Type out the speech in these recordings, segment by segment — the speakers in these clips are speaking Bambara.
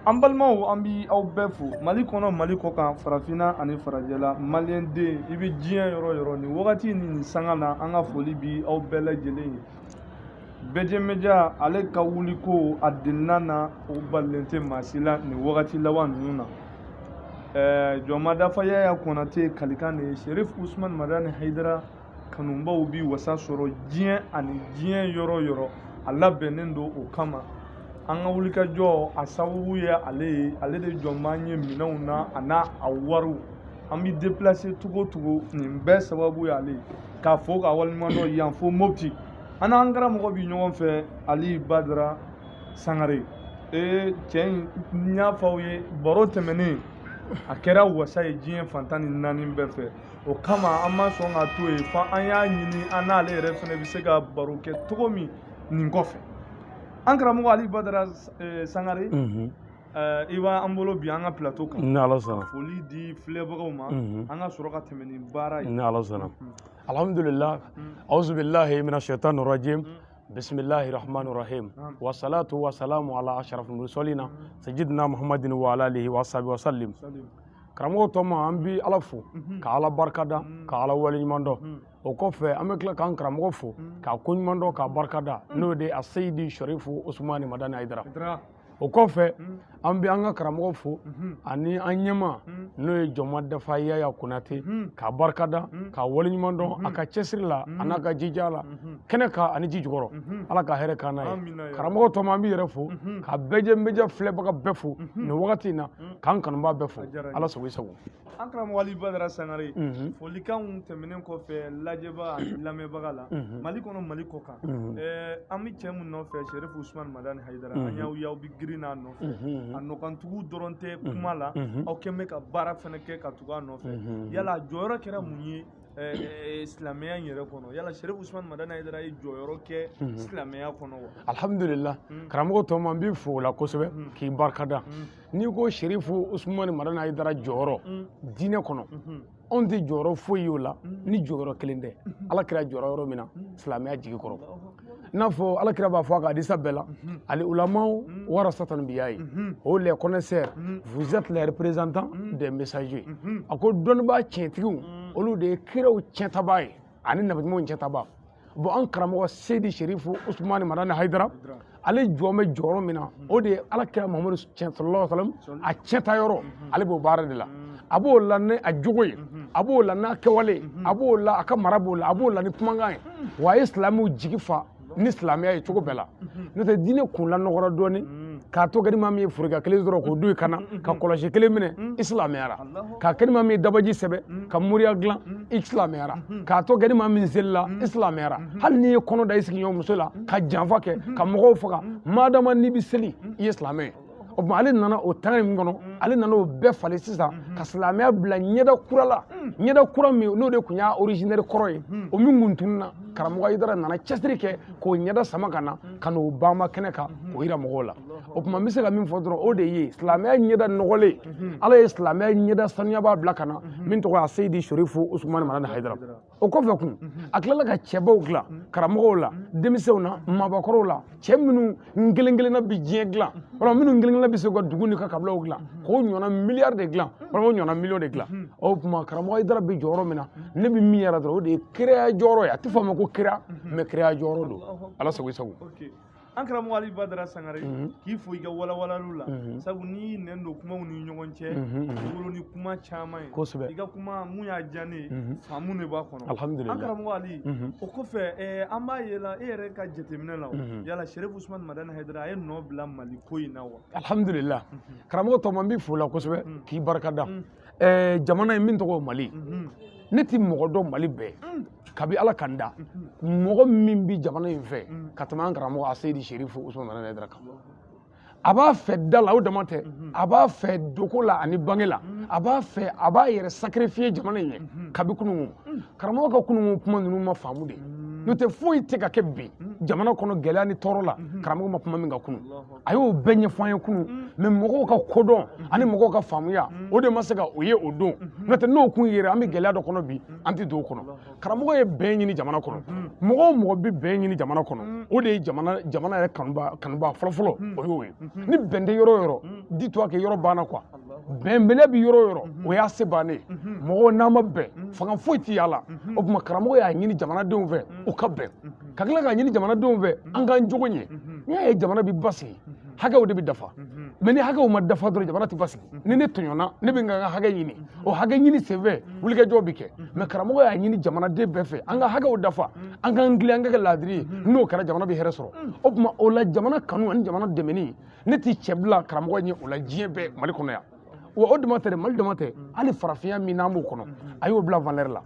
An balimaw, an bi aw bɛɛ fo Mali kɔnɔ, Mali kɔ kan, farafinna ani farajɛla. Maliyɛn den, i bɛ diɲɛ yɔrɔ yɔrɔ nin wagati ni nin sanga na, an ka foli bi aw bɛɛ lajɛlen ye. Bɛjɛ Media, ale ka wuli ko a denna na, o balilen tɛ maa si la nin wagati laban ninnu na. Jɔnma dafa Yaya Konate kalikan de ye. Sherif Usman Madani Hayidara kanubaw bi wasa sɔrɔ diɲɛ ani diɲɛ yɔrɔ yɔrɔ, a labɛnnen don o kama. An ka wulikajɔ a sababu ye ale ye, ale de jɔn b'an ye minɛnw na a n'a a wariw. An bɛ déplacer cogo o cogo, nin bɛɛ sababu ye ale ye. K'a fɔ k'a waleɲuman dɔn yan fo Mopti, an n'an karamɔgɔ bi ɲɔgɔn fɛ, Ali Badara Sangare. Ee cɛ in, n y'a fɔ aw ye baro tɛmɛnen, a kɛra wasa ye diɲɛ fantan ni naani bɛɛ fɛ. O kama an ma sɔn ka to yen, fo an y'a ɲini an n'ale yɛrɛ fɛnɛ bɛ se ka baro kɛ cogo min nin kɔfɛ. An karamɔgɔ Ali Badara Sangare, i b'an bolo bi an ka plateau kan. Ni Ala sɔnna. Foli di filɛbagaw ma, an ka sɔrɔ ka tɛmɛ ni baara ye. Ni Ala sɔnna, alhamdulillah, auzubillahi minash shaitani rajim, bismillahi rahmani rahim, wasalatu wasalamu ala ashrafil mursalina, sayyidina Muhammadin wa ala alihi wa sahbihi wa sallim. Karamɔgɔ tɔma, an bi Ala fo ka Ala barikada, ka Ala waleɲuman dɔn. O kɔfɛ, an bɛ tila k'an karamɔgɔ fo k'a koɲuman dɔn, k'a barikada, n'o de ye a Seyidi Sherifu Usumani Madani Hayidara. O kɔfɛ, an bɛ an ka karamɔgɔ fo ani an ɲɛma, n'o ye Jɔnma dafa Yaya Konate, k'a barikada, k'a waleɲuman dɔn a ka cɛsiri la a n'a ka jija la kɛnɛ kan ani ji jukɔrɔ. Ala ka hɛrɛ k'an n'a ye. Karamɔgɔ tɔma, an b'i yɛrɛ fo ka bɛɛ Media filɛbaga bɛɛ fo nin wagati in na, k'an kanubaa bɛɛ fo. Ala sago i sago. An karamɔgɔ Ali Badara Sangare, folikanw tɛmɛnen kɔfɛ lajɛbaga ani lamɛnbaga la Mali kɔnɔ, Mali kɔ kan, an bɛ cɛ mun nɔfɛ, Sherif Usman Madani Hayidara, an y'aw y'aw bɛ girin n'a nɔfɛ. A nɔkantugu dɔrɔn tɛ kuma la, aw kɛn bɛ ka baara fɛnɛ kɛ ka tugu a nɔfɛ. Yala jɔyɔrɔ kɛra mun ye silamɛya in yɛrɛ kɔnɔ? Yala Sherif Usman Madani Hayidara ye jɔyɔrɔ kɛ silamɛya kɔnɔ wa? Alhamdulillah, karamɔgɔ tɔma, n b'i fo o la kosɛbɛ k'i barikada. N'i ko Sherifu Usman Madani Hayidara jɔyɔrɔ diinɛ kɔnɔ, anw tɛ jɔyɔrɔ foyi y'o la ni jɔyɔrɔ kelen tɛ. Ala kira jɔyɔrɔ yɔrɔ min na silamɛya jigi kɔrɔ, i n'a fɔ Ala kira b'a fɔ a ka hadisa bɛɛ la: al ulamaw warasatul anbiya ye, o les connaisseurs, vous êtes les représentants des messagers. A ko dɔnnibaa tiɲɛtigiw, olu de ye kiraw tiɲɛtabaa ye ani nabiɲumanw tiɲɛtabaa. Bon, an karamɔgɔ Seyidi Sherifu Usumani Madani Hayidara, ale jɔ bɛ jɔyɔrɔ min na, o de ye Ala kira Muhamadu sallallahu alaihi wasallam a tiɲɛta yɔrɔ. Ale b'o baara de la. A b'o la ni a jogo ye, a b'o la n'a kɛwale, a b'o la a ka mara b'o la, a b'o la ni kumakan ye. Wa a ye silamɛw jigi fa ni silamɛya ye cogo bɛɛ la. N'o tɛ, diinɛ kun lanɔgɔra dɔɔni k'a to kɛ ni maa min ye forokɛ kelen sɔrɔ k'o don i kana ka kɔlɔsi kelen minɛ, i silamɛyara. K'a kɛ ni maa min ye dabaji sɛbɛ ka moriya dilan, i silamɛyara. K'a to kɛ ni maa min selila, i silamɛyara. Hali n'i ye kɔnɔ da i sigiɲɔgɔn muso la ka janfa kɛ ka mɔgɔw faga, madama n'i bɛ seli, i ye silamɛ ye. O tuma, ale nana o tanga min kɔnɔ, ale nana o bɛɛ falen sisan ka silamɛya bila ɲɛda kura la, ɲɛda kura min n'o de tun y'a originaire kɔrɔ ye, o min kun tununna. Karamɔgɔ Hayidara nana cɛsiri kɛ k'o ɲɛda sama ka na, ka n'o banba kɛnɛ kan k'o yira mɔgɔw la. O tuma, n bɛ se ka min fɔ dɔrɔn, o de ye silamɛya ɲɛda nɔgɔlen, Ala ye silamɛya ɲɛda sanuyaba bila ka na min tɔgɔ ye Seyidi Sherifu Usumani Madani Hayidara. O kɔfɛ kun, a tilala ka cɛbaw dilan karamɔgɔw la, denmisɛnw na, maabakɔrɔw la, cɛ minnu n kelen kelenna bi diɲɛ dilan, walima minnu kelen kelenna bɛ se ka dugu ni ka kabilaw dilan, k'o ɲɔgɔnna miliyari de dilan, walima o ɲɔgɔnna miliyɔn de dilan. O tuma, karamɔgɔ Hayidara bɛ jɔyɔrɔ min na, ne bɛ min yɛrɛ dɔrɔn, o de ye kiraya jɔyɔrɔ ye. A tɛ fɔ a ma ko kira, mais kiraya jɔyɔrɔ don. Ala sago i sago. An karamɔgɔ Ali Badara Sangare, k'i fo i ka walawalaliw la, sabu n'i y'i nɛn don kumaw ni ɲɔgɔn cɛ, i wolo ni kuma caman ye. I ka kuma mun y'a diya ne ye, faamu de b'a kɔnɔ. Alhamdulillah. An karamɔgɔ Ali, o kɔfɛ, an b'a ye la, e yɛrɛ ka jateminɛ la, yala Sherif Usman Madani Hayidara a ye nɔ bila Mali ko in na wa? Alhamdulillah, karamɔgɔ tɔma, n b'i fo la kosɛbɛ k'i barikada. Jamana in min tɔgɔ Mali, ne ti mɔgɔ dɔn Mali bɛɛ kabi Ala kan da mɔgɔ min bi jamana in fɛ ka tɛmɛ an karamɔgɔ a Seyidi Sherifu Usman Madani Hayidara kan. A b'a fɛ da la, o dama tɛ, a b'a fɛ doko la ani bange la, a b'a fɛ, a b'a yɛrɛ sacrifier jamana in ye kabi kununko. Karamɔgɔ ka kununko kuma ninnu ma faamu de. N'o tɛ foyi tɛ ka kɛ bi jamana kɔnɔ gɛlɛya ni tɔɔrɔ la, karamɔgɔ ma kuma min kan kunun, a y'o bɛɛ ɲɛfɔ an ye kunun. Mais mɔgɔw ka kodɔn ani mɔgɔw ka faamuya, o de ma se ka o ye o don. N'o tɛ, n'o kun yera, an bɛ gɛlɛya dɔ kɔnɔ bi, an tɛ don o kɔnɔ. Karamɔgɔ ye bɛn ɲini jamana kɔnɔ. Mɔgɔ o mɔgɔ bɛ bɛn ɲini jamana kɔnɔ, o de ye jamana yɛrɛ kanuba fɔlɔfɔlɔ, o y'o ye. Ni bɛn tɛ yɔrɔ o yɔrɔ, dis-toi que yɔrɔ banna quoi. Bɛnbele bɛ yɔrɔ o yɔrɔ, o y'a se bannen ye. Mɔgɔw n'an ma bɛn, fanga foyi tɛ y'a la. O tuma karamɔgɔ y'a ɲini jamanadenw fɛ u ka bɛn, ka tila k'a ɲini jamanadenw fɛ an k'an jogo ɲɛ. N'i y'a ye jamana bɛ basigi, hakɛw de bɛ dafa. Mais ni hakɛw ma dafa dɔrɔn, jamana tɛ basigi. Ni ne tɔɲɔna, ne bɛ n ka hakɛ ɲini, o hakɛ ɲini senfɛ, wulikajɔ bɛ kɛ. Mais karamɔgɔ y'a ɲini jamanaden bɛɛ fɛ an ka hakɛw dafa, an k'an tilen, an ka kɛ laadiri ye. N'o kɛra, jamana bɛ hɛrɛ sɔrɔ. O tuma o la, jamana kanu ani jamana dɛmɛni, ne ti cɛ bila karamɔgɔ ɲɛ o la diɲɛ bɛɛ, Mali kɔnɔ yan. Wa o dama tɛ dɛ, Mali dama tɛ, hali farafinya min n'an b'o kɔnɔ, a y'o bila valeur la.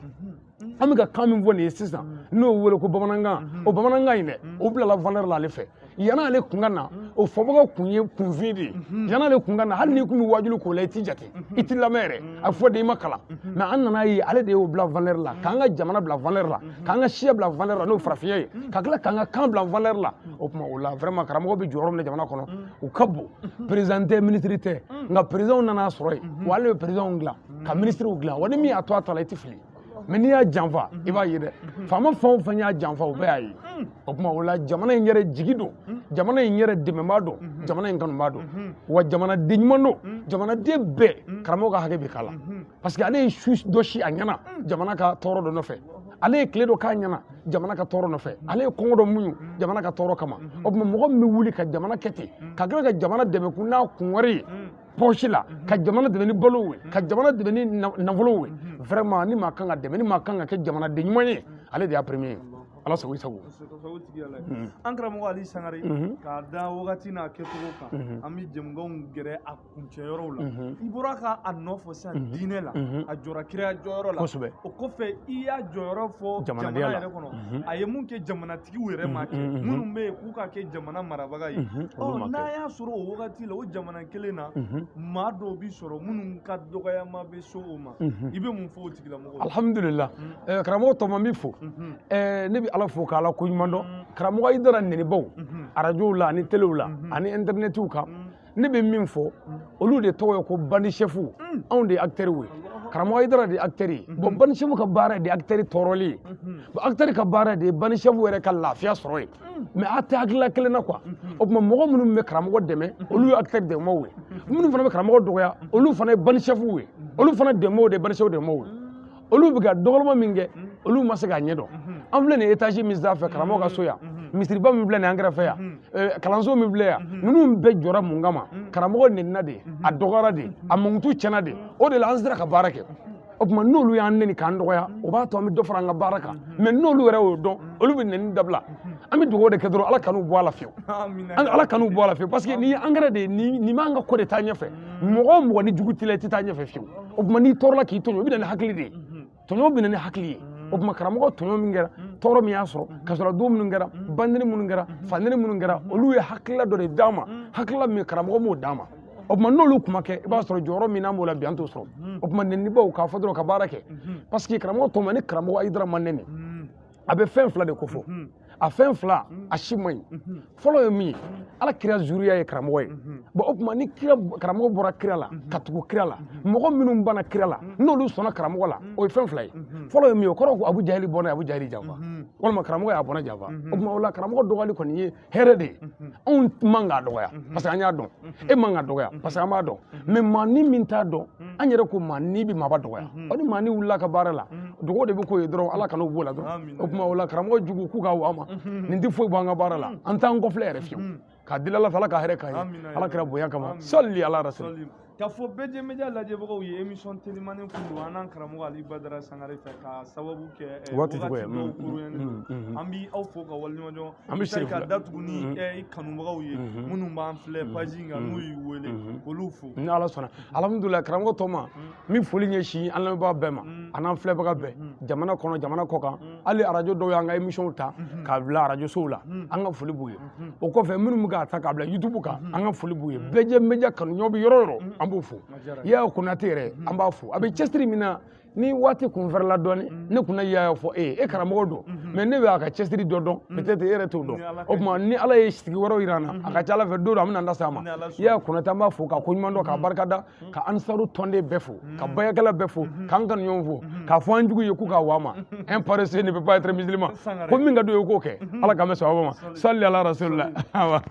An bɛ ka kan min fɔ nin ye sisan, n'o wele ko bamanankan, o bamanankan in dɛ, o bilala valeur la ale fɛ. Yan'ale kun ka na, o fɔbaga kun ye kunfin de ye. Yan'ale kun ka na, hali n'i kun bɛ wajulu k'o la, i t'i jate, i t'i lamɛn yɛrɛ, a fɔ de i ma kalan. Mais an nana ye, ale de y'o bila valeur la, k'an ka jamana bila valeur la, k'an ka siya bila valeur la, n'o farafinya ye, ka tila k'an ka kan bila valeur la. O tuma o la, vraiment, karamɔgɔ bɛ jɔyɔrɔ min na jamana kɔnɔ, o ka bon. Président tɛ, ministre tɛ, nka président nana sɔrɔ yen. Wa ale bɛ président dilan ka ministre dilan. Wa ni min y'a to a ta la, i tɛ fili. Mais n'i y'a janfa, i b'a ye dɛ, faama fɛn o fɛn y'a janfa, o bɛɛ y'a ye. O tuma o la, jamana in yɛrɛ jigi don, jamana in yɛrɛ dɛmɛbaa don, jamana in kanubaa don, wa jamanaden ɲuman don. Jamanaden bɛɛ, karamɔgɔ ka hakɛ bɛ k'a la, parce que ale ye su dɔ si a ɲɛna jamana ka tɔɔrɔ dɔ nɔfɛ, ale ye tile dɔ k'a ɲɛna jamana ka tɔɔrɔ nɔfɛ, ale ye kɔngɔ dɔ muɲu jamana ka tɔɔrɔ kama. O tuma mɔgɔ min bɛ wuli ka jamana kɛ ten, ka tila ka jamana dɛmɛ kun n'a kun wɛrɛ ye poche la, ka jamana dɛmɛ ni balo ye, ka jamana dɛmɛ ni nafolo ye, vraiment, ni maa kan ka dɛmɛ, ni maa kan ka kɛ jamanaden ɲuman ye, ale de y'a premier ye. Ala sago i sago. An karamɔgɔ Ali Sangare, k'a da wagati n'a kɛcogo kan, an bɛ jɛmukanw gɛrɛ a kuncɛyɔrɔw la. I bɔra ka a nɔ fɔ sisan diinɛ la, a jɔra kira jɔyɔrɔ la. O kɔfɛ, i y'a jɔyɔrɔ fɔ jamana yɛrɛ kɔnɔ, a ye mun kɛ jamanatigiw yɛrɛ ma kɛ, minnu bɛ yen k'u ka kɛ jamana marabaga ye. Ɔ n'a y'a sɔrɔ o wagati la, o jamana kelen na, maa dɔw bi sɔrɔ minnu ka dɔgɔyama bɛ so o ma, i bɛ mun fɔ o tigilamɔgɔw ye? Alhamdulillah, karamɔgɔ tɔma, n b'i fo. Ne bɛ Ala fo k'Ala ko ɲuman dɔn. Karamɔgɔ Hayidara nenibaw arajow la ani telew la ani internetiw kan, ne bɛ min fɔ, olu de tɔgɔ ye ko bandi chef. Anw de ye acteurs ye, karamɔgɔ Hayidara de ye acteur ye. Bon, bandi chef ka baara de ye acteur tɔɔrɔli ye. Bon, acteur ka baara de ye bandi chef yɛrɛ ka lafiya sɔrɔ ye. Mais a tɛ hakilila kelen na quoi. O tuma mɔgɔ minnu bɛ karamɔgɔ dɛmɛ, olu ye acteur dɛmɛbaw ye. Minnu fana bɛ karamɔgɔ dɔgɔya, olu fana ye bandi chef ye, olu fana dɛmɛbaw de ye bandi chef dɛmɛbaw ye. Olu bɛ ka dɔgɔlɔma min kɛ, olu ma se k'a ɲɛdɔn. An filɛ nin étage min sanfɛ, karamɔgɔ ka so yan, misiriba min filɛ nin an kɛrɛfɛ yan, kalanso min filɛ yan, ninnu bɛɛ jɔra mun kama? Karamɔgɔ nenina de, a dɔgɔyara de, a mankutu tiɲɛna de. O de la an sera ka baara kɛ. O tuma n'olu y'an neni k'an dɔgɔya, o b'a to an bɛ dɔ fara an ka baara kan. Mais n'olu yɛrɛ y'o dɔn, olu bɛ neni dabila. An bɛ dugawu de kɛ dɔrɔn, Ala kan'u bɔ a la fiyewu, Ala kan'u bɔ a la fiyewu, parce que nin ye angɛrɛ de ye, nin m'an ka ko de taa ɲɛfɛ. Mɔgɔ o mɔgɔ ni jugu t'i la, i tɛ taa ɲɛfɛ fiyewu. O tuma n'i tɔɔrɔla k'i tɔɲɔ, i bɛ na ni hakili de ye. Tɔɲɔ bɛ na ni hakili ye. O tuma karamɔgɔ, tɔɲɔ min kɛra, tɔɔrɔ min y'a sɔrɔ, kasɔrɔ don minnu kɛra, bandini minnu kɛra, fandini minnu kɛra, olu ye hakilila dɔ de d'a ma, hakilila min karamɔgɔ m'o d'a ma. O tuma n'olu kuma kɛ, i b'a sɔrɔ jɔyɔrɔ min n'an b'o la bi, an t'o sɔrɔ. O tuma nenibaw k'a fɔ dɔrɔn ka baara kɛ, parce que karamɔgɔ tɔma, ni karamɔgɔ Hayidara ma nɛni, a bɛ fɛn fila de ko fɔ. A fɛn fila, a si man ɲi. Fɔlɔ ye min ye, Ala kira zuriya ye karamɔgɔ ye. Bon, o tuma ni kira, karamɔgɔ bɔra kira la ka tugu kira la, mɔgɔ minnu banna kira la, n'olu sɔnna karamɔgɔ la, o ye fɛn fila ye. Fɔlɔ ye min ye, o kɔrɔ ko Abu Jahili bɔnna Abu Jahili janfa, walima karamɔgɔ y'a bɔnna janfa. O tuma o la, karamɔgɔ dɔgɔyali kɔni ye hɛrɛ de ye. Anw man k'a dɔgɔya, parce que an y'a dɔn. E man k'a dɔgɔya, parce que an b'a dɔn. Mais maa ni min t'a dɔn, an yɛrɛ ko maa ni bɛ maaba dɔgɔya. Ɔ ni maa ni wulila ka baara la, dugawu de bɛ k'o ye dɔrɔn, Ala kan'o b'o la dɔrɔn. O tuma o la, karamɔgɔ jugu k'u ka wa ma, nin tɛ foyi bɔ an ka baara la, an t'an kɔfilɛ yɛrɛ fiyewu. K'a deli Ala fɛ, Ala ka hɛrɛ k'an ye, Ala kɛra bonya kama, sali ala rasul. K'a fɔ bɛɛ média lajɛbagaw ye, émission telimani kun don an n'an karamɔgɔ Ali Badara Sangare fɛ, ka sababu kɛ waati cogoya dɔw kuruɲɛnen don. An bi aw fo ka waleɲuman dɔn. An bɛ se ka datugu ni i kanubagaw ye minnu b'an filɛ page in kan, n'u y'i wele, olu fo. Ni Ala sɔnna, alhamdulilayi. Karamɔgɔ tɔ ma, n bɛ foli ɲɛsin an lamɛnbaga bɛɛ ma an'an filɛbaga bɛɛ, jamana kɔnɔ, jamana kɔ kan. Hali arajo dɔw y'an ka émission ta k'a bila arajo sow la, an ka foli b'u ye. O kɔfɛ, minnu bɛ k'a ta k'a bila YouTube kan, an ka foli b'u ye. Bɛɛ jɛ média kanuɲɔgɔn bɛ yɔrɔ o yɔrɔ, an b'o fo. Yaya Konate yɛrɛ, an b'a fo, a bɛ cɛsiri min na. Ni waati kun fɛrɛla dɔɔni, ne kun na y'a fɔ e ye, e karamɔgɔ don, mais ne bɛ a ka cɛsiri dɔ dɔn, peut-être e yɛrɛ t'o dɔn. O tuma ni Ala ye sigi wɛrɛw yira an na, a ka ca Ala fɛ, don dɔ an bɛna an da se a ma. I y'a Konate, an b'a fo ka koɲuman dɔn, k'a barikada, ka Ansaru tɔnden bɛɛ fo, ka bayakɛla bɛɛ fo, k'an kanu ɲɔgɔn fo, k'a fɔ an jugu ye k'u ka wa ma, un paresseux ne peut pas être musulman. Ko min ka d'u ye, k'o kɛ. Ala k'an bɛ sababa ma. Sali ala rasulillah. Awa.